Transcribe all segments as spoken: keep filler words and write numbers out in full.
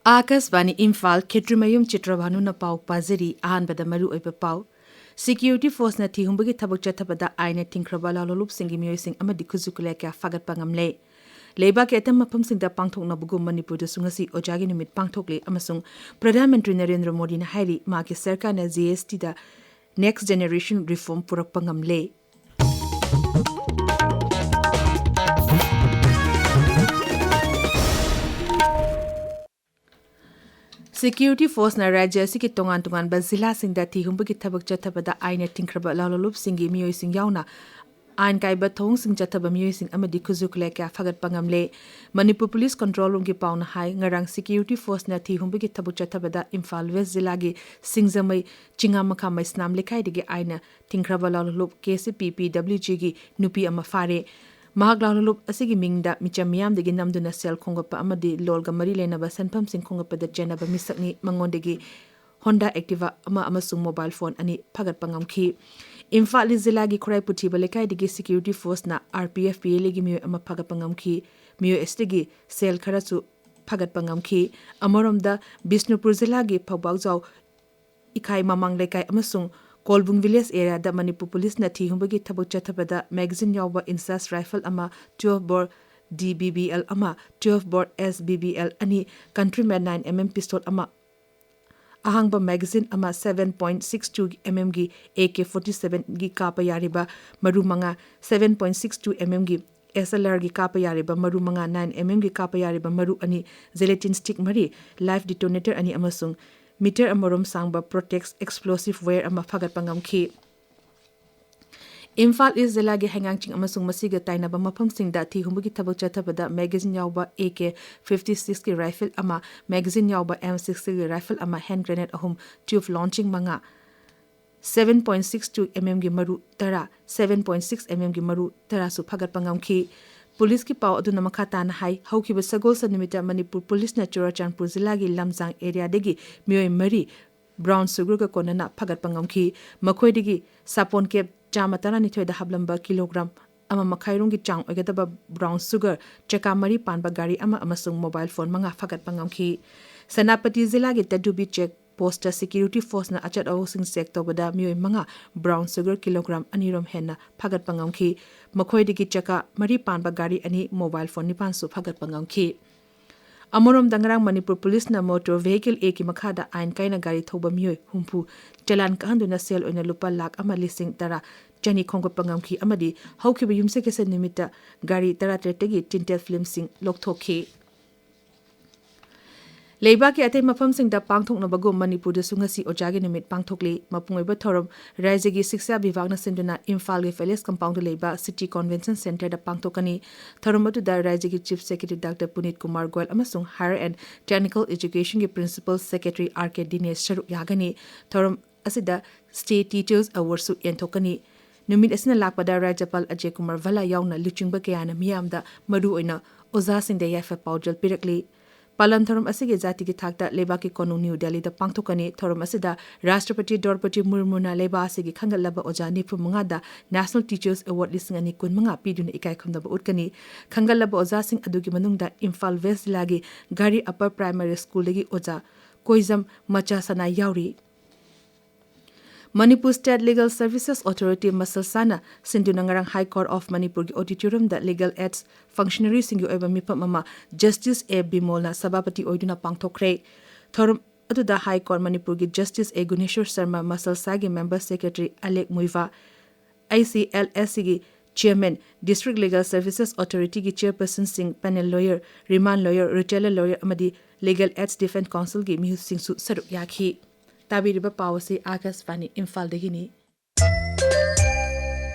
ꯑꯥꯀꯥꯁꯕꯥꯅꯤ ꯏꯝꯐꯥꯜ, ꯈꯦꯇ꯭ꯔꯤꯃꯌꯨꯝ ꯆꯤꯇ꯭ꯔꯚꯥꯅꯨꯅ ꯄꯥꯎ ꯄꯥꯖꯔꯤ꯫ ꯑꯍꯥꯟꯕꯗ ꯃꯔꯨꯑꯣꯏꯕ ꯄꯥꯎ꯫ ꯁꯤꯀ꯭ꯌꯨꯔꯤꯇꯤ ꯐꯣꯔꯁꯅ ꯊꯤ ꯍꯨꯝꯕꯒꯤ ꯊꯕꯛ ꯆꯠꯊꯕꯗ ꯑꯥꯏꯟꯅ ꯊꯤꯡꯈ꯭ꯔꯕ ꯂꯥꯂꯣꯂꯨꯞꯁꯤꯡꯒꯤ ꯃꯤꯑꯣꯏꯁꯤꯡ ꯑꯃꯗꯤ ꯈꯨꯠꯁꯨ ꯈꯨꯠꯂꯥꯏ ꯀꯌꯥ ꯐꯥꯒꯠꯄ ꯉꯝꯂꯦ꯫ ꯂꯩꯕꯥꯛꯀꯤ ꯑꯇꯩ ꯃꯐꯝꯁꯤꯡꯗ ꯄꯥꯡꯊꯣꯛꯅꯕꯒꯨꯝ ꯃꯅꯤꯄꯨꯔꯗꯁꯨ ꯉꯁꯤ ꯑꯣꯖꯥꯒꯤ ꯅꯨꯃꯤꯠ ꯄꯥꯡꯊꯣꯛꯂꯤ ꯑꯃꯁꯨꯡ ꯄ꯭ꯔꯙꯥꯟ ꯃꯟꯇ꯭ꯔꯤ ꯅꯔꯦꯟꯗ꯭ꯔ ꯃꯣꯗꯤꯅ ꯍꯥꯏꯔꯤ, ꯃꯍꯥꯛꯀꯤ ꯁꯔꯀꯥꯔꯅ ꯖꯤ ꯑꯦꯁ ꯇꯤꯗ next generation reform ꯄꯨꯔꯛꯄ ꯉꯝꯂꯦ꯫ ꯁꯤꯀ꯭ꯌꯨꯔꯤꯇꯤ ꯐꯣꯔꯁꯅ ꯔꯥꯖ꯭ꯌ ꯑꯁꯤꯒꯤ ꯇꯣꯉꯥꯟ ꯇꯣꯉꯥꯟꯕ ꯖꯤꯂꯥꯁꯤꯡꯗ ꯊꯤ ꯍꯨꯝꯕꯒꯤ ꯊꯕꯛ ꯆꯠꯊꯕꯗ ꯑꯥꯏꯟꯅ ꯊꯤꯡꯈ꯭ꯔꯕ ꯂꯥꯂꯣꯂꯨꯞꯁꯤꯡꯒꯤ ꯃꯤꯑꯣꯏꯁꯤꯡ ꯌꯥꯎꯅ ꯑꯥꯏꯟ ꯀꯥꯏꯕ ꯊꯧꯑꯣꯡꯁꯤꯡ ꯆꯠꯊꯕ ꯃꯤꯑꯣꯏꯁꯤꯡ ꯑꯃꯗꯤ ꯈꯨꯠꯁꯨ ꯈꯨꯠꯂꯥꯏ ꯀꯌꯥ ꯐꯥꯒꯠꯄ ꯉꯝꯂꯦ꯫ ꯃꯅꯤꯄꯨꯔ ꯄꯨꯂꯤꯁ ꯀꯟꯇ꯭ꯔꯣꯜ ꯔꯨꯝꯒꯤ ꯄꯥꯎꯅ ꯍꯥꯏ, ꯉꯔꯥꯡ ꯁꯤꯀ꯭ꯌꯨꯔꯤꯇꯤ ꯐꯣꯔꯁꯅ ꯊꯤ ꯍꯨꯝꯕꯒꯤ ꯊꯕꯛ ꯆꯠꯊꯕꯗ ꯏꯝꯐꯥꯜ ꯋꯦꯁ ꯖꯤꯂꯥꯒꯤ ꯁꯤꯡꯖꯃꯩ ꯆꯤꯉꯥꯃꯈꯥ ꯃꯩꯁꯅꯥꯝ ꯂꯩꯀꯥꯏꯗꯒꯤ ꯑꯥꯏꯟꯅ ꯊꯤꯡꯈ꯭ꯔꯕ ꯂꯥꯂꯣꯂꯨꯞ ꯀꯦ ꯁꯤ ꯄꯤ ꯄꯤ ꯗꯕ꯭ꯂꯤꯎ ꯖꯤꯒꯤ ꯅꯨꯄꯤ ꯑꯃ ꯐꯥꯔꯦ꯫ ꯃꯍꯥꯛ ꯂꯥꯂꯣꯂꯨꯞ ꯑꯁꯤꯒꯤ ꯃꯤꯡꯗ ꯃꯤꯆꯝ ꯃꯤꯌꯥꯝꯗꯒꯤ ꯅꯝꯗꯨꯅ ꯁꯦꯜ ꯈꯣꯝꯒꯠꯄ ꯑꯃꯗꯤ ꯂꯣꯜꯒ ꯃꯔꯤ ꯂꯩꯅꯕ ꯁꯦꯟꯐꯝꯁꯤꯡ ꯈꯣꯝꯒꯠꯄꯗ ꯆꯦꯟꯅꯕ ꯃꯤꯁꯛꯅꯤ꯫ ꯃꯉꯣꯟꯗꯒꯤ ꯍꯣꯟꯗꯥ ꯑꯦꯛꯇꯤꯚꯥ ꯑꯃ ꯑꯃꯁꯨꯡ ꯃꯣꯕꯥꯏꯜ ꯐꯣꯟ ꯑꯅꯤ ꯐꯥꯒꯠꯄ ꯉꯝꯈꯤ꯫ ꯏꯝꯐꯥꯜ ꯏꯁ ꯖꯤꯂꯥꯒꯤ ꯈꯨꯔꯥꯏ ꯄꯨꯊꯤꯕ ꯂꯩꯀꯥꯏꯗꯒꯤ ꯁꯤꯀ꯭ꯌꯨꯔꯤꯇꯤ ꯐꯣꯔꯁꯅ R P F P L ꯑꯦꯒꯤ ꯃꯤꯑꯣꯏ ꯑꯃ ꯐꯥꯒꯠꯄ ꯉꯝꯈꯤ꯫ ꯃꯤꯑꯣꯏ ꯑꯁꯤꯗꯒꯤ ꯁꯦꯜ ꯈꯔꯁꯨ ꯐꯥꯒꯠꯄ ꯉꯝꯈꯤ꯫ ꯑꯃꯔꯣꯝꯗ, ꯕꯤꯁꯅꯨꯄꯨꯔ ꯖꯤꯂꯥꯒꯤ ꯐꯧꯕꯥꯛꯖꯥꯎ ꯏꯈꯥꯏ ꯃꯃꯥꯡ ꯂꯩꯀꯥꯏ ꯑꯃꯁꯨꯡ ꯀꯣꯜꯕꯨꯡ ꯚꯤꯂꯦꯖ ꯑꯦꯔꯤꯌꯥꯗ ꯃꯅꯤꯄꯨꯔ ꯄꯨꯂꯤꯁꯅ ꯊꯤ ꯍꯨꯝꯕꯒꯤ ꯊꯕꯛ ꯆꯠꯊꯕꯗ ꯃꯦꯒꯥꯖꯤꯟ ꯌꯥꯎꯕ ꯏꯟꯆꯥꯔꯖ ꯔꯥꯏꯐꯜ ꯑꯃ, ꯇ꯭ꯋꯦꯜꯐ ꯕꯣꯔ ꯗꯤ ꯕꯤ ꯕꯤ ꯑꯦꯜ ꯑꯃ, ꯇ꯭ꯋꯦꯜꯐ ꯕꯣꯔ ꯑꯦꯁ ꯕꯤ ꯕꯤ ꯑꯦꯜ ꯑꯅꯤ, ꯀꯟꯇ꯭ꯔꯤꯃꯦꯟ ꯅꯥꯏꯟ ꯑꯦꯝ ꯑꯦꯝ ꯄꯤꯁꯇꯣꯜ ꯑꯃ, ꯑꯍꯥꯡꯕ ꯃꯦꯒꯥꯖꯤꯟ ꯑꯃ, seven point six two M ꯑꯦꯝꯒꯤ ꯑꯦ ꯀꯦ ꯐꯣꯔꯇꯤ ꯁꯚꯦꯟꯒꯤ ꯀꯥꯞꯄ ꯌꯥꯔꯤꯕ ꯃꯔꯨ ꯃꯉꯥ, seven point six two M ꯑꯦꯝꯒꯤ ꯑꯦꯁ ꯑꯦꯜ ꯑꯥꯔꯒꯤ ꯀꯥꯞꯄ ꯌꯥꯔꯤꯕ ꯃꯔꯨ ꯃꯉꯥ, ꯅꯥꯏꯟ ꯑꯦꯝ ꯑꯦꯝꯒꯤ ꯀꯥꯞꯄ ꯌꯥꯔꯤꯕ ꯃꯔꯨ ꯑꯅꯤ, ꯖꯦꯂꯦꯇꯤꯟ ꯁ꯭ꯇꯤꯛ ꯃꯔꯤ, ꯂꯥꯏꯐ ꯗꯤꯇꯣꯅꯦꯇꯔ ꯑꯅꯤ ꯑꯃꯁꯨꯡ ꯃꯤꯇꯔ ꯑꯃꯔꯣꯝ ꯁꯥꯡꯕ ꯄ꯭ꯔꯣꯇꯦꯛꯁ ꯑꯦꯛꯁꯄ꯭ꯂꯣꯁꯤꯚ ꯋꯥꯌꯔ ꯑꯃ ꯐꯥꯒꯠꯄ ꯉꯝꯈꯤ꯫ ꯏꯝꯐꯥꯜ ꯏꯁ ꯖꯤꯂꯥꯒꯤ ꯍꯩꯉꯥꯡ ꯆꯤꯡ ꯑꯃꯁꯨꯡ ꯃꯁꯤꯒ ꯇꯥꯏꯅꯕ ꯃꯐꯝꯁꯤꯡꯗ ꯊꯤ ꯍꯨꯝꯕꯒꯤ ꯊꯕꯛ ꯆꯠꯊꯕꯗ ꯃꯦꯒꯥꯖꯤꯟ ꯌꯥꯎꯕ ꯑꯦ ꯀꯦ ꯐꯤꯐꯇꯤ ꯁꯤꯛꯁꯀꯤ ꯔꯥꯏꯐꯜ ꯑꯃ, ꯃꯦꯒꯥꯖꯤꯟ ꯌꯥꯎꯕ ꯑꯦꯝ ꯁꯤꯛꯁꯇꯤꯒꯤ ꯔꯥꯏꯐꯜ ꯑꯃ, ꯍꯦꯟ ꯒ꯭ꯔꯦꯅꯦꯗ ꯑꯍꯨꯝ, ꯇ꯭ꯌꯨꯕ ꯂꯣꯟꯆꯤꯡ ꯃꯉꯥ, seven point six two M ꯑꯦꯝꯒꯤ ꯃꯔꯨ ꯇꯔꯥ, ꯁꯚꯦꯟ ꯄꯣꯏꯟꯠ ꯁꯤꯛꯁ ꯑꯦꯝ ꯑꯦꯝꯒꯤ ꯃꯔꯨ ꯇꯔꯥꯁꯨ ꯐꯥꯒꯠꯄ ꯉꯝꯈꯤ꯫ ꯄꯨꯂꯤꯁꯀꯤ ꯄꯥꯎ ꯑꯗꯨꯅ ꯃꯈꯥ ꯇꯥꯅ ꯍꯥꯏ, ꯍꯧꯈꯤꯕ ꯁꯒꯣꯜꯁꯦꯟ ꯅꯨꯃꯤꯠꯇ ꯃꯅꯤꯄꯨꯔ ꯄꯨꯂꯤꯁꯅ ꯆꯨꯔꯥꯆꯥꯟꯄꯨꯔ ꯖꯤꯂꯥꯒꯤ ꯂꯝꯖꯥꯡ ꯑꯦꯔꯤꯌꯥꯗꯒꯤ ꯃꯤꯑꯣꯏ ꯃꯔꯤ ꯕ꯭ꯔꯥꯎꯟ ꯁꯨꯒꯔꯒ ꯀꯣꯟꯅꯅ ꯐꯥꯒꯠꯄ ꯉꯝꯈꯤ꯫ ꯃꯈꯣꯏꯗꯒꯤ ꯁꯥꯄꯣꯟ ꯀꯦꯞ ꯆꯥꯝꯃ ꯇꯔꯥꯅꯤꯊꯣꯏꯗ ꯍꯥꯞꯂꯝꯕ ꯀꯤꯂꯣꯒ꯭ꯔꯥꯝ ꯑꯃ ꯃꯈꯥꯏꯔꯣꯝꯒꯤ ꯆꯥꯡ ꯑꯣꯏꯒꯗꯕ ꯕ꯭ꯔꯥꯎꯟ ꯁꯨꯒꯔ ꯆꯀꯥ ꯃꯔꯤ ꯄꯥꯟꯕ ꯒꯥꯔꯤ ꯑꯃ ꯑꯃꯁꯨꯡ ꯃꯣꯕꯥꯏꯜ ꯐꯣꯟ ꯃꯉꯥ ꯐꯥꯒꯠꯄ ꯉꯝꯈꯤ꯫ ꯁꯦꯅꯥꯄꯇꯤ ꯖꯤꯂꯥꯒꯤ ꯇꯦꯗꯨꯕꯤ ꯆꯦꯛ ꯄꯣꯁꯇ ꯁꯦꯀ꯭ꯌꯨꯔꯤꯇꯤ ꯐꯣꯔꯁꯅ ꯑꯆꯠ ꯑꯋꯣꯛꯁꯤꯡ ꯆꯦꯛ ꯇꯧꯕꯗ ꯃꯤꯑꯣꯏ ꯃꯉꯥ ꯕ꯭ꯔꯥꯎꯟ ꯁꯨꯒꯔ ꯀꯤꯂꯣꯒ꯭ꯔꯥꯝ ꯑꯅꯤꯔꯣꯝ ꯍꯦꯟꯅ ꯐꯥꯒꯠꯄ ꯉꯝꯈꯤ꯫ ꯃꯈꯣꯏꯗꯒꯤ ꯆꯀꯥ ꯃꯔꯤ ꯄꯥꯟꯕ ꯒꯥꯔꯤ ꯑꯅꯤ, ꯃꯣꯕꯥꯏꯜ ꯐꯣꯟ ꯅꯤꯄꯥꯟꯁꯨ ꯐꯥꯒꯠꯄ ꯉꯝꯈꯤ꯫ ꯑꯃꯔꯣꯝꯗ, ꯉꯔꯥꯡ ꯃꯅꯤꯄꯨꯔ ꯄꯨꯂꯤꯁꯅ ꯃꯣꯇꯣꯔ ꯚꯦꯍꯤꯀꯜ ꯑꯦꯛꯀꯤ ꯃꯈꯥꯗ ꯑꯥꯏꯟ ꯀꯥꯏꯅ ꯒꯥꯔꯤ ꯊꯧꯕ ꯃꯤꯑꯣꯏ ꯍꯨꯝꯐꯨ ꯆꯂꯥꯟ ꯀꯛꯍꯟꯗꯨꯅ ꯁꯦꯜ ꯑꯣꯏꯅ ꯂꯨꯄꯥ ꯂꯥꯈ ꯑꯃ ꯂꯤꯁꯤꯡ ꯇꯔꯥ ꯆꯅꯤ ꯈꯣꯝꯒꯠꯄ ꯉꯝꯈꯤ ꯑꯃꯗꯤ ꯍꯧꯈꯤꯕ ꯌꯨꯝꯁꯀꯩꯁ ꯅꯨꯃꯤꯠꯇ ꯒꯥꯔꯤ ꯇꯔꯥꯇꯔꯦꯠꯇꯒꯤ ꯇꯤꯟꯇꯦꯠ ꯐꯤꯂꯝꯁꯤꯡ ꯂꯧꯊꯣꯛꯈꯤ꯫ ꯂꯩꯕꯥꯛꯀꯤ ꯑꯇꯩ ꯃꯐꯝꯁꯤꯡꯗ ꯄꯥꯡꯊꯣꯛꯅꯕꯒꯨꯝ ꯃꯅꯤꯄꯨꯔꯗꯁꯨ ꯉꯁꯤ ꯑꯣꯖꯥꯒꯤ ꯅꯨꯃꯤꯠ ꯄꯥꯡꯊꯣꯛꯂꯤ꯫ ꯃꯄꯨꯡ ꯑꯣꯏꯕ ꯊꯧꯔꯝ ꯔꯥꯖ꯭ꯌꯒꯤ ꯁꯤꯛꯁꯥ ꯕꯤꯚꯥꯒꯅ ꯁꯤꯟꯗꯨꯅ ꯏꯝꯐꯥꯜꯒꯤ ꯄꯦꯂꯦꯁ ꯀꯝꯄꯥꯎꯟꯗ ꯂꯩꯕ ꯁꯤꯇꯤ ꯀꯟꯚꯦꯟꯁꯟ ꯁꯦꯟꯇꯔꯗ ꯄꯥꯡꯊꯣꯛꯀꯅꯤ꯫ ꯊꯧꯔꯝ ꯑꯗꯨꯗ ꯔꯥꯖ꯭ꯌꯒꯤ chief secretary doctor Punit Kumar Goyal ꯑꯃꯁꯨꯡ ꯍꯥꯌꯔ ꯑꯦꯟ ꯇꯦꯛꯅꯤꯀꯦꯜ ꯑꯦꯖꯨꯀꯦꯁꯟꯒꯤ principal secretary R K Dinesh ꯁꯔꯨꯛ ꯌꯥꯒꯅꯤ꯫ ꯊꯧꯔꯝ ꯑꯁꯤꯗ ꯁ꯭ꯇꯦꯠ ꯇꯤꯆꯔꯁ ꯑꯦꯋꯥꯔꯗꯁꯨ ꯌꯦꯟꯊꯣꯛꯀꯅꯤ꯫ ꯅꯨꯃꯤꯠ ꯑꯁꯤꯅ ꯂꯥꯛꯄꯗ ꯔꯥꯖ꯭ꯌꯄꯥꯜ ꯑꯖꯌ ꯀꯨꯃꯥꯔ ꯚꯜꯂꯥ ꯌꯥꯎꯅ ꯂꯨꯆꯤꯡꯕ ꯀꯌꯥꯅ ꯃꯤꯌꯥꯝꯗ ꯃꯔꯨꯑꯣꯏꯅ ꯑꯣꯖꯥꯁꯤꯡꯗ ꯌꯥꯏꯐ ꯄꯥꯎꯖꯦꯜ ꯄꯤꯔꯛꯂꯤ꯫ ꯄꯥꯂꯟ ꯊꯧꯔꯝ ꯑꯁꯤꯒꯤ ꯖꯥꯇꯤꯒꯤ ꯊꯥꯛꯇ ꯂꯩꯕꯥꯛꯀꯤ ꯀꯣꯅꯨꯡ ꯅ꯭ꯌꯨ ꯗꯦꯜꯂꯤꯗ ꯄꯥꯡꯊꯣꯛꯀꯅꯤ꯫ ꯊꯧꯔꯝ ꯑꯁꯤꯗ ꯔꯥꯁꯇ꯭ꯔꯄꯇꯤ ꯗ꯭ꯔꯧꯄꯗꯤ ꯃꯨꯔꯃꯨꯅ ꯂꯩꯕꯥꯛ ꯑꯁꯤꯒꯤ ꯈꯟꯒꯠꯂꯕ ꯑꯣꯖꯥ ꯅꯤꯐꯨ ꯃꯉꯥꯗ ꯅꯦꯁꯅꯦꯜ ꯇꯤꯆꯔꯁ ꯑꯦꯋꯥꯔꯗ ꯂꯤꯁꯤꯡ ꯑꯅꯤ ꯀꯨꯟ ꯃꯉꯥ ꯄꯤꯗꯨꯅ ꯏꯀꯥꯏ ꯈꯨꯝꯅꯕ ꯎꯠꯀꯅꯤ꯫ ꯈꯟꯒꯠꯂꯕ ꯑꯣꯖꯥꯁꯤꯡ ꯑꯗꯨꯒꯤ ꯃꯅꯨꯡꯗ ꯏꯝꯐꯥꯜ ꯋꯦꯁ ꯖꯤꯂꯥꯒꯤ ꯘꯔꯤ ꯑꯞꯄꯔ ꯄ꯭ꯔꯥꯏꯃꯥꯔꯤ ꯁ꯭ꯀꯨꯜꯗꯒꯤ ꯑꯣꯖꯥ ꯀꯣꯏꯖꯝ ꯃꯆꯥ ꯁꯅꯥ ꯌꯥꯎꯔꯤ꯫ Manipur state legal services authority, ꯃꯁꯜꯁꯥꯅ ꯁꯤꯟꯗꯨꯅ ꯉꯔꯥꯡ ꯍꯥꯏ ꯀꯣꯔꯠ ꯑꯣꯐ ꯃꯅꯤꯄꯨꯔꯒꯤ ꯑꯣꯗꯤꯇꯣꯔꯤꯌꯝꯗ ꯂꯤꯒꯦꯜ ꯑꯦꯗꯁ ꯐꯪꯁꯅꯔꯤꯁꯤꯡꯒꯤ ꯑꯣꯏꯕ ꯃꯤꯐꯝ ꯑꯃ ꯖꯁꯇꯤꯁ ꯑꯦ ꯕꯤꯃꯣꯜꯅ ꯁꯚꯥꯄꯇꯤ ꯑꯣꯏꯗꯨꯅ ꯄꯥꯡꯊꯣꯛꯈ꯭ꯔꯦ꯫ ꯊꯧꯔꯝ ꯑꯗꯨꯗ ꯍꯥꯏ ꯀꯣꯔꯠ ꯃꯅꯤꯄꯨꯔꯒꯤ ꯖꯁꯇꯤꯁ ꯑꯦ ꯒꯨꯅꯦꯁꯣꯔ ꯁꯔꯃ, ꯃꯁꯜꯁꯥꯒꯤ member secretary Alek Muivah, I C L S ꯁꯤꯒꯤ ꯆꯦꯌꯔꯃꯦꯟ, ꯗꯤꯁꯇ꯭ꯔꯤꯛ ꯂꯤꯒꯦꯜ ꯁꯔꯚꯤꯁꯦꯁ ꯑꯣꯊꯣꯔꯤꯇꯤꯒꯤ ꯆꯦꯌꯔꯄꯔꯁꯟꯁꯤꯡ, panel lawyer, remand lawyer, retainer lawyer ꯑꯃꯗꯤ ꯂꯤꯒꯦꯜ ꯑꯦꯗꯁ ꯗꯤꯐꯦꯟꯁ ꯀꯥꯎꯟꯁꯤꯜꯒꯤ ꯃꯤꯍꯨꯠꯁꯤꯡꯁꯨ ꯁꯔꯨꯛ ꯌꯥꯈꯤ꯫ ꯇꯥꯕꯤꯔꯤꯕ ꯄꯥꯎ ꯑꯁꯤ ꯑꯥꯀꯥꯁꯕꯥꯅꯤ ꯏꯝꯐꯥꯜꯗꯒꯤꯅꯤ꯫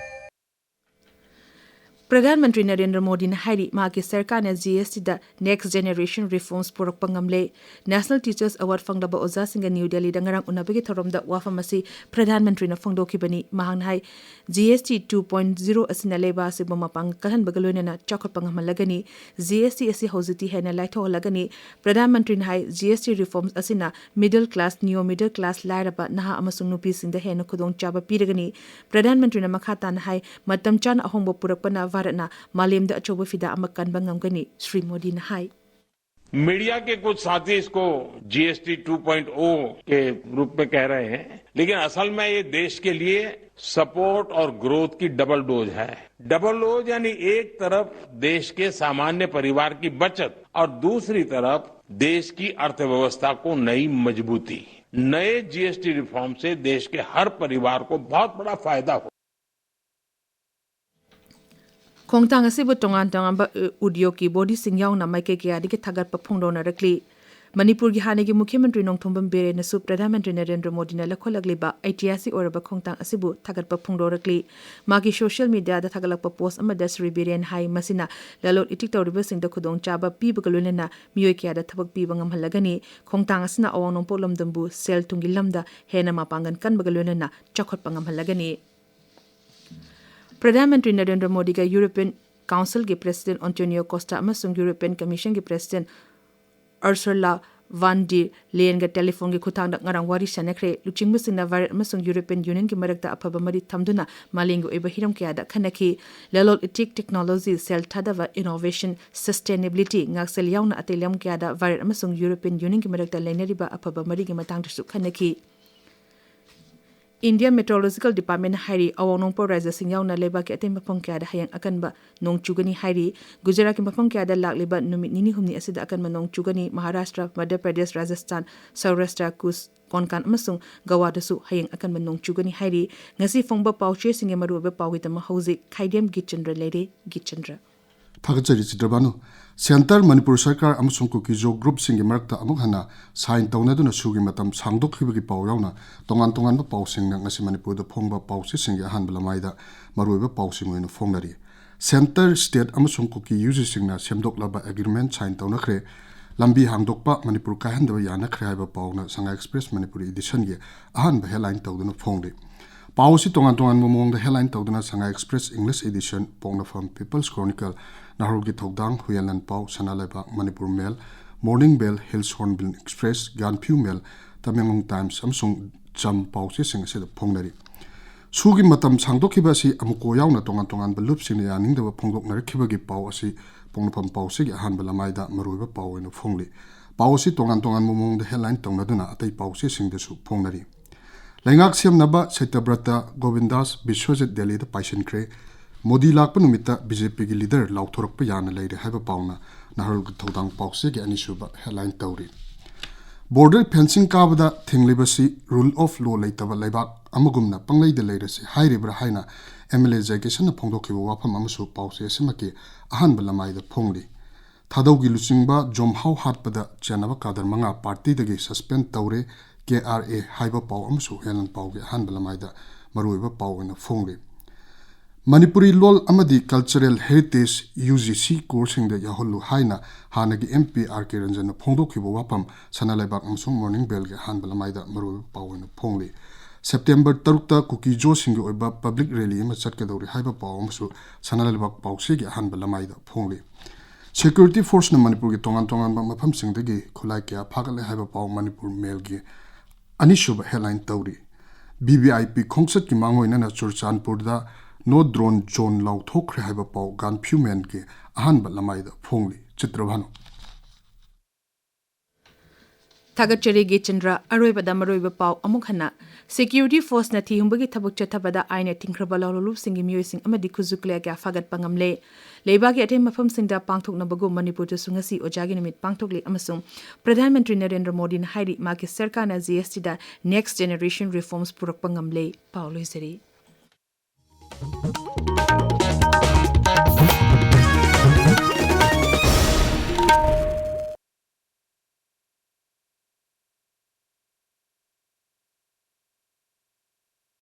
ꯄ꯭ꯔꯙꯥꯟ ꯃꯟꯇ꯭ꯔꯤ ꯅꯔꯦꯟꯗ꯭ꯔ ꯃꯣꯗꯤꯅ ꯍꯥꯏꯔꯤ, ꯃꯍꯥꯛꯀꯤ ꯁꯔꯀꯥꯔꯅ ꯖꯤ ꯑꯦꯁ ꯇꯤꯗ next generation reforms ꯄꯨꯔꯛꯄ ꯉꯝꯂꯦ꯫ ꯅꯦꯁꯅꯦꯜ ꯇꯤꯆꯔꯁ ꯑꯦꯋꯥꯔꯗ ꯐꯪꯂꯕ ꯑꯣꯖꯥꯁꯤꯡꯒ ꯅ꯭ꯌꯨ ꯗꯦꯜꯂꯤꯗ ꯉꯔꯥꯡ ꯎꯅꯕꯒꯤ ꯊꯧꯔꯝꯗ ꯋꯥꯐꯝ ꯑꯁꯤ ꯄ꯭ꯔꯙꯥꯟ ꯃꯟꯇ꯭ꯔꯤꯅ ꯐꯣꯡꯗꯣꯛꯈꯤꯕꯅꯤ꯫ ꯃꯍꯥꯛꯅ ꯍꯥꯏ, ꯖꯤ ꯑꯦꯁ ꯇꯤ two point zero ꯑꯁꯤꯅ ꯂꯩꯕꯥꯛ ꯑꯁꯤꯕꯨ ꯃꯄꯥꯡꯒꯜ ꯀꯜꯍꯟꯕꯒ ꯂꯣꯏꯅꯅ ꯆꯥꯎꯈꯠꯄ ꯉꯝꯍꯜꯂꯒꯅꯤ꯫ ꯖꯤ ꯑꯦꯁ ꯇꯤ ꯑꯁꯤ ꯍꯧꯖꯤꯛꯇꯤ ꯍꯦꯟꯅ ꯂꯥꯏꯊꯣꯛꯍꯜꯂꯒꯅꯤ꯫ ꯄ꯭ꯔꯙꯥꯟ ꯃꯟꯇ꯭ꯔꯤꯅ ꯍꯥꯏ, ꯖꯤ ꯑꯦꯁ ꯇꯤ reforms ꯑꯁꯤꯅ middle class, neo middle class, ꯂꯥꯏꯔꯕ, ꯅꯍꯥ ꯑꯃꯁꯨꯡ ꯅꯨꯄꯤꯁꯤꯡꯗ ꯍꯦꯟꯅ ꯈꯨꯗꯣꯡꯆꯥꯕ ꯄꯤꯔꯒꯅꯤ꯫ ꯄ꯭ꯔꯙꯥꯟ ꯃꯟꯇ꯭ꯔꯤꯅ ꯃꯈꯥ ꯇꯥꯅ ꯍꯥꯏ, ꯃꯇꯝ ꯆꯥꯅ ꯑꯍꯣꯡꯕ ꯄꯨꯔꯛꯄꯅ ꯚꯥꯔꯠꯅ ꯃꯥꯂꯦꯝꯗ ꯑꯆꯧꯕ ꯐꯤꯗꯥ ꯑꯃ ꯀꯟꯕ ꯉꯝꯒꯅꯤ꯫ ꯁ꯭ꯔꯤ ꯃꯣꯗꯤꯅ ꯍꯥꯏ꯫ मीडिया के कुछ साथी इसको जीएसटी टू पॉइंट ओ के रूप में कह रहे हैं, लेकिन असल में ये देश के लिए सपोर्ट और ग्रोथ की डबल डोज है। डबल डोज यानी एक तरफ देश के सामान्य परिवार की बचत और दूसरी तरफ देश की अर्थव्यवस्था को नई मजबूती। नए जीएसटी रिफॉर्म से देश के हर परिवार को बहुत बड़ा फायदा हो। ꯈꯣꯡꯊꯥꯡ ꯑꯁꯤꯕꯨ ꯇꯣꯉꯥꯟ ꯇꯣꯉꯥꯟꯕ ꯎꯗ꯭ꯌꯣꯒꯀꯤ ꯕꯣꯗꯤꯁꯤꯡ ꯌꯥꯎꯅ ꯃꯥꯏꯀꯩ ꯀꯌꯥꯗꯒꯤ ꯊꯥꯒꯠꯄ ꯐꯣꯡꯗꯣꯛꯅꯔꯛꯂꯤ꯫ ꯃꯅꯤꯄꯨꯔꯒꯤ ꯍꯥꯟꯅꯒꯤ ꯃꯨꯈ꯭ꯌ ꯃꯟꯇ꯭ꯔꯤ ꯅꯣꯡꯊꯣꯝꯕꯝ ꯕꯤꯔꯦꯟꯅꯁꯨ ꯄ꯭ꯔꯙꯥꯟ ꯃꯟꯇ꯭ꯔꯤ ꯅꯔꯦꯟꯗ꯭ꯔ ꯃꯣꯗꯤꯅ ꯂꯧꯈꯠꯂꯛꯂꯤꯕ ꯑꯩꯇꯤꯍꯥꯁꯤꯛ ꯑꯣꯏꯔꯕ ꯈꯣꯡꯊꯥꯡ ꯑꯁꯤꯕꯨ ꯊꯥꯒꯠꯄ ꯐꯣꯡꯗꯣꯔꯛꯂꯤ꯫ ꯃꯥꯒꯤ ꯁꯣꯁꯤꯌꯦꯜ ꯃꯤꯗꯤꯌꯥꯗ ꯊꯥꯒꯠꯂꯛꯄ ꯄꯣꯁ ꯑꯃꯗ ꯁ꯭ꯔꯤ ꯕꯤꯔꯦꯟ ꯍꯥꯏ, ꯃꯁꯤꯅ ꯂꯂꯣꯟ ꯏꯇꯤꯛ ꯇꯧꯔꯤꯕꯁꯤꯡꯗ ꯈꯨꯗꯣꯡꯆꯥꯕ ꯄꯤꯕꯒ ꯂꯣꯏꯅꯅ ꯃꯤꯑꯣꯏ ꯀꯌꯥꯗ ꯊꯕꯛ ꯄꯤꯕ ꯉꯝꯍꯜꯂꯒꯅꯤ꯫ ꯈꯣꯡꯊꯥꯡ ꯑꯁꯤꯅ ꯑꯋꯥꯡ ꯅꯣꯡꯄꯣꯛ ꯂꯝꯗꯝꯕꯨ ꯁꯦꯜ ꯊꯨꯝꯒꯤ ꯂꯝꯗ ꯍꯦꯟꯅ ꯃꯄꯥꯡꯒꯜ ꯀꯟꯕꯒ ꯂꯣꯏꯅꯅ ꯆꯥꯎꯈꯠꯄ ꯉꯝꯍꯜꯂꯒꯅꯤ꯫ ꯄ꯭ꯔꯙꯥꯟ ꯃꯟꯇ꯭ꯔꯤ ꯅꯔꯦꯟꯗ꯭ꯔ ꯃꯣꯗꯤꯒ ꯌꯨꯔꯣꯄꯤꯌꯟ ꯀꯥꯎꯟꯁꯤꯜꯒꯤ ꯄ꯭ꯔꯦꯁꯤꯗꯦꯟ ꯑꯣꯟꯇꯣꯅꯤꯌꯣ ꯀꯣꯁꯇꯥ ꯑꯃꯁꯨꯡ ꯌꯨꯔꯣꯄꯤꯌꯟ ꯀꯃꯤꯁꯟꯒꯤ ꯄ꯭ꯔꯦꯁꯤꯗꯦꯟ ꯑꯔꯁꯨꯂꯥ ꯚꯥꯟ ꯗꯤ ꯂꯦꯌꯟꯒ ꯇꯦꯂꯤꯐꯣꯟꯒꯤ ꯈꯨꯠꯊꯥꯡꯗ ꯉꯔꯥꯡ ꯋꯥꯔꯤ ꯁꯥꯟꯅꯈ꯭ꯔꯦ꯫ ꯂꯨꯆꯤꯡꯕꯁꯤꯡꯅ ꯚꯥꯔꯠ ꯑꯃꯁꯨꯡ ꯌꯨꯔꯣꯄꯤꯌꯟ ꯌꯨꯅꯤꯌꯟꯒꯤ ꯃꯔꯛꯇ ꯑꯐꯕ ꯃꯔꯤ ꯊꯝꯗꯨꯅ ꯃꯥꯂꯦꯝꯒꯤ ꯑꯣꯏꯕ ꯍꯤꯔꯝ ꯀꯌꯥꯗ ꯈꯟꯅꯈꯤ꯫ ꯂꯂꯣꯟ ꯏꯇꯤꯛ, ꯇꯦꯛꯅꯣꯂꯣꯖꯤ, ꯁꯦꯜ ꯊꯥꯗꯕ, ꯏꯅꯣꯚꯦꯁꯟ, ꯁꯁꯇꯦꯅꯦꯕꯤꯂꯤꯇꯤ, ꯉꯥꯛꯁꯦꯜ ꯌꯥꯎꯅ ꯑꯇꯩ ꯂꯝ ꯀꯌꯥꯗ ꯚꯥꯔꯠ ꯑꯃꯁꯨꯡ ꯌꯨꯔꯣꯄꯤꯌꯟ ꯌꯨꯅꯤꯌꯟꯒꯤ ꯃꯔꯛꯇ ꯂꯩꯅꯔꯤꯕ ꯑꯐꯕ ꯃꯔꯤꯒꯤ ꯃꯇꯥꯡꯗꯁꯨ ꯈꯟꯅꯈꯤ꯫ ꯏꯟꯗꯤꯌꯥ ꯃꯦꯇ꯭ꯔꯣꯂꯣꯖꯤꯀꯦꯜ ꯗꯤꯄꯥꯔꯠꯃꯦꯟꯅ ꯍꯥꯏꯔꯤ, ꯑꯋꯥꯡ ꯅꯣꯡꯄꯣꯛ ꯔꯥꯖ꯭ꯌꯁꯤꯡ ꯌꯥꯎꯅ ꯂꯩꯕꯥꯛꯀꯤ ꯑꯇꯩ ꯃꯐꯝ ꯀꯌꯥꯗ ꯍꯌꯦꯡ ꯑꯀꯟꯕ ꯅꯣꯡ ꯆꯨꯒꯅꯤ ꯍꯥꯏꯔꯤ꯫ ꯒꯨꯖꯔꯥꯠꯀꯤ ꯃꯐꯝ ꯀꯌꯥꯗ ꯂꯥꯛꯂꯤꯕ ꯅꯨꯃꯤꯠ ꯅꯤꯅꯤ ꯍꯨꯝꯅꯤ ꯑꯁꯤꯗ ꯑꯀꯟꯕ ꯅꯣꯡ ꯆꯨꯒꯅꯤ꯫ ꯃꯍꯥꯔꯥꯁꯇ꯭ꯔ, ꯃꯙ꯭ꯌ ꯄ꯭ꯔꯗꯦꯁ, ꯔꯥꯖꯁꯊꯥꯟ, ꯁꯧꯔꯥꯁꯇ꯭ꯔ, ꯀꯨꯁ, ꯀꯣꯟꯀꯥꯟ ꯑꯃꯁꯨꯡ ꯒꯋꯥꯗꯁꯨ ꯍꯌꯦꯡ ꯑꯀꯟꯕ ꯅꯣꯡ ꯆꯨꯒꯅꯤ ꯍꯥꯏꯔꯤ꯫ ꯉꯁꯤ ꯐꯣꯡꯕ ꯄꯥꯎꯆꯦꯁꯤꯡꯒꯤ ꯃꯔꯨꯑꯣꯏꯕ ꯄꯥꯎꯒꯤꯗꯃꯛ ꯍꯧꯖꯤꯛ ꯈꯥꯏꯗꯦꯝ ꯒꯤꯆꯟꯗ꯭ꯔ ꯂꯩꯔꯦ꯫ ꯒꯤꯆꯟꯗ꯭ꯔ꯫ ꯊꯥꯒꯠꯆꯔꯤ ꯆꯤꯇ꯭ꯔꯕꯥꯅꯨ꯫ ꯁꯦꯟꯇꯔ, ꯃꯅꯤꯄꯨꯔ ꯁꯔꯀꯥꯔ ꯑꯃꯁꯨꯡ ꯀꯨꯀꯤꯖꯣ ꯒ꯭ꯔꯨꯞꯁꯤꯡꯒꯤ ꯃꯔꯛꯇ ꯑꯃꯨꯛ ꯍꯟꯅ ꯁꯥꯏꯟ ꯇꯧꯅꯗꯨꯅ ꯁꯨꯒꯤ ꯃꯇꯝ ꯁꯥꯡꯗꯣꯛꯈꯤꯕꯒꯤ ꯄꯥꯎ ꯌꯥꯎꯅ ꯇꯣꯉꯥꯟ ꯇꯣꯉꯥꯟꯕ ꯄꯥꯎꯁꯤꯡꯅ ꯉꯁꯤ ꯃꯅꯤꯄꯨꯔꯗ ꯐꯣꯡꯕ ꯄꯥꯎꯆꯦꯁꯤꯡꯒꯤ ꯑꯍꯥꯟꯕ ꯂꯃꯥꯏꯗ ꯃꯔꯨꯑꯣꯏꯕ ꯄꯥꯎꯁꯤꯡ ꯑꯣꯏꯅ ꯐꯣꯡꯅꯔꯤ꯫ ꯁꯦꯟꯇꯔ, ꯁ꯭ꯇꯦꯠ ꯑꯃꯁꯨꯡ ꯀꯨꯀꯤ ꯌꯨ ꯖꯤꯁꯤꯡꯅ ꯁꯦꯝꯗꯣꯛꯂꯕ ꯑꯦꯒ꯭ꯔꯤꯃꯦꯟ ꯁꯥꯏꯟ ꯇꯧꯅꯈ꯭ꯔꯦ꯫ ꯂꯝꯕꯤ ꯍꯥꯡꯗꯣꯛꯄ ꯃꯅꯤꯄꯨꯔ ꯀꯥꯏꯍꯟꯗꯕ ꯌꯥꯅꯈ꯭ꯔꯦ ꯍꯥꯏꯕ ꯄꯥꯎꯅ ꯁꯉꯥꯏ ꯑꯦꯛꯁꯄ꯭ꯔꯦꯁ ꯃꯅꯤꯄꯨꯔꯤ ꯏꯗꯤꯁꯟꯒꯤ ꯑꯍꯥꯟꯕ ꯍꯦꯗꯂꯥꯏꯟ ꯇꯧꯗꯨꯅ ꯐꯣꯡꯂꯤ꯫ ꯄꯥꯎ ꯑꯁꯤ ꯇꯣꯉꯥꯟ ꯇꯣꯉꯥꯟꯕ ꯃꯑꯣꯡꯗ ꯍꯦꯗꯂꯥꯏꯟ ꯇꯧꯗꯨꯅ ꯁꯉꯥꯏ ꯑꯦꯛꯁꯄ꯭ꯔꯦꯁ ꯏꯪꯂꯤꯁ ꯏꯗꯤꯁꯟ, ꯄꯣꯛꯅꯐꯝ, ꯄꯤꯄꯜꯁ ꯀ꯭ꯔꯣꯅꯤꯀꯜ, ꯅꯥꯍꯨꯔꯒꯤ ꯊꯧꯗꯥꯡ, ꯍꯨꯌꯦꯟ ꯂꯥꯟꯄꯥꯎ, ꯁꯅꯥ ꯂꯩꯕꯥꯛ, ꯃꯅꯤꯄꯨꯔ ꯃꯦꯜ, ꯃꯣꯔꯅꯤꯡ ꯕꯦꯜ, ꯍꯤꯜꯁ ꯍꯣꯔꯟꯕꯤꯜ ꯑꯦꯛꯁꯄ꯭ꯔꯦꯁ, ꯒ꯭ꯌꯥꯟꯐ꯭ꯌꯨ ꯃꯦꯜ, ꯇꯃꯦꯡꯂꯣꯡ ꯇꯥꯏꯝꯁ ꯑꯃꯁꯨꯡ ꯖꯝ ꯄꯥꯎꯆꯦꯁꯤꯡ ꯑꯁꯤꯗ ꯐꯣꯡꯅꯔꯤ꯫ ꯁꯨꯒꯤ ꯃꯇꯝ ꯁꯥꯡꯗꯣꯛꯈꯤꯕ ꯑꯁꯤ ꯑꯃꯨꯀꯣ ꯌꯥꯎꯅ ꯇꯣꯉꯥꯟ ꯇꯣꯉꯥꯟꯕ ꯂꯨꯞꯁꯤꯡꯅ ꯌꯥꯅꯤꯡꯗꯕ ꯐꯣꯡꯗꯣꯛꯅꯔꯛꯈꯤꯕꯒꯤ ꯄꯥꯎ ꯑꯁꯤ ꯄꯣꯛꯅꯐꯝ ꯄꯥꯎꯆꯦꯒꯤ ꯑꯍꯥꯟꯕ ꯂꯃꯥꯏꯗ ꯃꯔꯨꯑꯣꯏꯕ ꯄꯥꯎ ꯑꯣꯏꯅ ꯐꯣꯡꯂꯤ꯫ ꯄꯥꯎ ꯑꯁꯤ ꯇꯣꯉꯥꯟ ꯇꯣꯉꯥꯟꯕ ꯃꯑꯣꯡꯗ headline ꯇꯧꯅꯗꯨꯅ ꯑꯇꯩ ꯄꯥꯎꯆꯦꯁꯤꯡꯗꯁꯨ ꯐꯣꯡꯅꯔꯤ꯫ ꯂꯩꯉꯥꯛ ꯁꯦꯝꯅꯕ ꯁꯇ꯭ꯌꯕ꯭ꯔꯇ ꯒꯣꯕꯤꯟꯗꯥꯁ ꯕꯤꯁ꯭ꯋꯖꯤꯠ ꯗꯦꯜꯂꯤꯗ ꯄꯥꯏꯁꯤꯟꯈ꯭ꯔꯦ꯫ ꯃꯣꯗꯤ ꯂꯥꯛꯄ ꯅꯨꯃꯤꯠꯇ BJPꯒꯤ leader ꯂꯥꯎꯊꯣꯔꯛꯄ ꯌꯥꯅ ꯂꯩꯔꯦ ꯍꯥꯏꯕ ꯄꯥꯎꯅ ꯅꯍꯥꯔꯣꯜꯒꯤ ꯊꯧꯗꯥꯡ ꯄꯥꯎꯆꯦꯒꯤ ꯑꯅꯤꯁꯨꯕ headline ꯇꯧꯔꯤ꯫ Border fencing ꯀꯥꯕꯗ ꯊꯤꯡꯂꯤꯕꯁꯤ rule of law ꯂꯩꯇꯕ ꯂꯩꯕꯥꯛ ꯑꯃꯒꯨꯝꯅ ꯄꯪꯂꯩꯗ ꯂꯩꯔꯁꯤ ꯍꯥꯏꯔꯤꯕ꯭ꯔꯥ ꯍꯥꯏꯅ MLA ꯖꯦ ꯀꯤꯁꯟꯅ ꯐꯣꯡꯗꯣꯛꯈꯤꯕ ꯋꯥꯐꯝ ꯑꯃꯁꯨ ꯄꯥꯎꯆꯦ ꯑꯁꯤꯃꯛꯀꯤ ꯑꯍꯥꯟꯕ ꯂꯃꯥꯏꯗ ꯐꯣꯡꯂꯤ꯫ ꯊꯥꯗꯧꯒꯤ ꯂꯨꯆꯤꯡꯕ ꯖꯣꯝꯍꯥꯎ ꯍꯥꯠꯄꯗ ꯆꯦꯟꯅꯕ ꯀꯥꯗꯔ ꯃꯉꯥ partyꯗꯒꯤ suspend ꯇꯧꯔꯦ, KRA ꯍꯥꯏꯕ ꯄꯥꯎ ꯑꯃꯁꯨ headline ꯄꯥꯎꯒꯤ ꯑꯍꯥꯟꯕ ꯂꯃꯥꯏꯗ ꯃꯔꯨꯑꯣꯏꯕ ꯄꯥꯎ ꯑꯣꯏꯅ ꯐꯣꯡꯂꯤ꯫ ꯃꯅꯤꯄꯨꯔꯤ ꯂꯣꯜ ꯑꯃꯗꯤ Cultural Heritage, UGC courseꯁꯤꯡꯗ ꯌꯥꯎꯍꯜꯂꯨ ꯍꯥꯏꯅ ꯍꯥꯟꯅꯒꯤ MP R ꯀꯦ ꯔꯟꯖꯟꯅ ꯐꯣꯡꯗꯣꯛꯈꯤꯕ ꯋꯥꯐꯝ ꯁꯅꯥ ꯂꯩꯕꯥꯛ ꯑꯃꯁꯨꯡ Morning Bellꯒꯤ ꯑꯍꯥꯟꯕ ꯂꯃꯥꯏꯗ ꯃꯔꯨꯑꯣꯏꯕ ꯄꯥꯎ ꯑꯣꯏꯅ ꯐꯣꯡꯂꯤ꯫ September ꯇꯔꯨꯛꯇ ꯀꯨꯀꯤ ꯖꯣꯁꯤꯡꯒꯤ ꯑꯣꯏꯕ public rally ꯑꯃ ꯆꯠꯀꯗꯧꯔꯤ ꯍꯥꯏꯕ ꯄꯥꯎ ꯑꯃꯁꯨ ꯁꯅꯥ ꯂꯩꯕꯥꯛ ꯄꯥꯎꯆꯦꯒꯤ ꯑꯍꯥꯟꯕ ꯂꯃꯥꯏꯗ ꯐꯣꯡꯂꯤ꯫ Security forceꯅ ꯃꯅꯤꯄꯨꯔꯒꯤ ꯇꯣꯉꯥꯟ ꯇꯣꯉꯥꯟꯕ ꯃꯐꯝꯁꯤꯡꯗꯒꯤ ꯈꯨꯠꯂꯥꯏ ꯀꯌꯥ ꯐꯥꯒꯠꯂꯦ ꯍꯥꯏꯕ ꯄꯥꯎ ꯃꯅꯤꯄꯨꯔ ꯃꯦꯜꯒꯤ ꯑꯅꯤꯁꯨꯕ headline ꯇꯧꯔꯤ꯫ VVIP ꯈꯣꯡꯆꯠꯀꯤ ꯃꯥꯡꯑꯣꯏꯅꯅ ꯆꯨꯔꯆꯥꯟꯄꯨꯔꯗ no drone zone ꯂꯥꯎꯊꯣꯛꯈ꯭ꯔꯦ ꯍꯥꯏꯕ ꯄꯥꯎ ꯒꯥꯟꯐ꯭ꯌꯨ ꯃꯦꯟꯒꯤ ꯑꯍꯥꯟꯕ ꯂꯃꯥꯏꯗ ꯐꯣꯡꯂꯤ꯫ ꯆꯤꯇ꯭ꯔꯚꯥꯅꯨ꯫ ꯊꯥꯒꯠꯆꯔꯤ ꯒꯤꯆꯟꯗ꯭ꯔ꯫ ꯑꯔꯣꯏꯕꯗ ꯃꯔꯨꯑꯣꯏꯕ ꯄꯥꯎ ꯑꯃꯨꯛ ꯍꯟꯅ꯫ Security forceꯅ ꯊꯤꯍꯨꯝꯕꯒꯤ ꯊꯕꯛ ꯆꯠꯊꯕꯗ ꯑꯥꯏꯟꯅ ꯊꯤꯡꯈ꯭ꯔꯕ ꯂꯧꯍꯧꯂꯨꯞꯁꯤꯡꯒꯤ ꯃꯤꯑꯣꯏꯁꯤꯡ ꯑꯃꯗꯤ ꯈꯨꯠꯁꯨ ꯈꯨꯠꯂꯥꯏ ꯀꯌꯥ ꯐꯥꯒꯠꯄ ꯉꯝꯂꯦ꯫ ꯂꯩꯕꯥꯛꯀꯤ ꯑꯇꯩ ꯃꯐꯝꯁꯤꯡꯗ ꯄꯥꯡꯊꯣꯛꯅꯕꯒꯨꯝ ꯃꯅꯤꯄꯨꯔꯗꯁꯨ ꯉꯁꯤ ꯑꯣꯖꯥꯒꯤ ꯅꯨꯃꯤꯠ ꯄꯥꯡꯊꯣꯛꯂꯤ ꯑꯃꯁꯨꯡ ꯄ꯭ꯔꯙꯥꯟ ꯃꯟꯇ꯭ꯔꯤ ꯅꯔꯦꯟꯗ꯭ꯔ ꯃꯣꯗꯤꯅ ꯍꯥꯏꯔꯤ, ꯃꯥꯒꯤ ꯁꯔꯀꯥꯔꯅ GSTꯗ next generation reforms ꯄꯨꯔꯛꯄ ꯉꯝꯂꯦ꯫ ꯄꯥꯎ ꯂꯣꯏꯖꯔꯤ꯫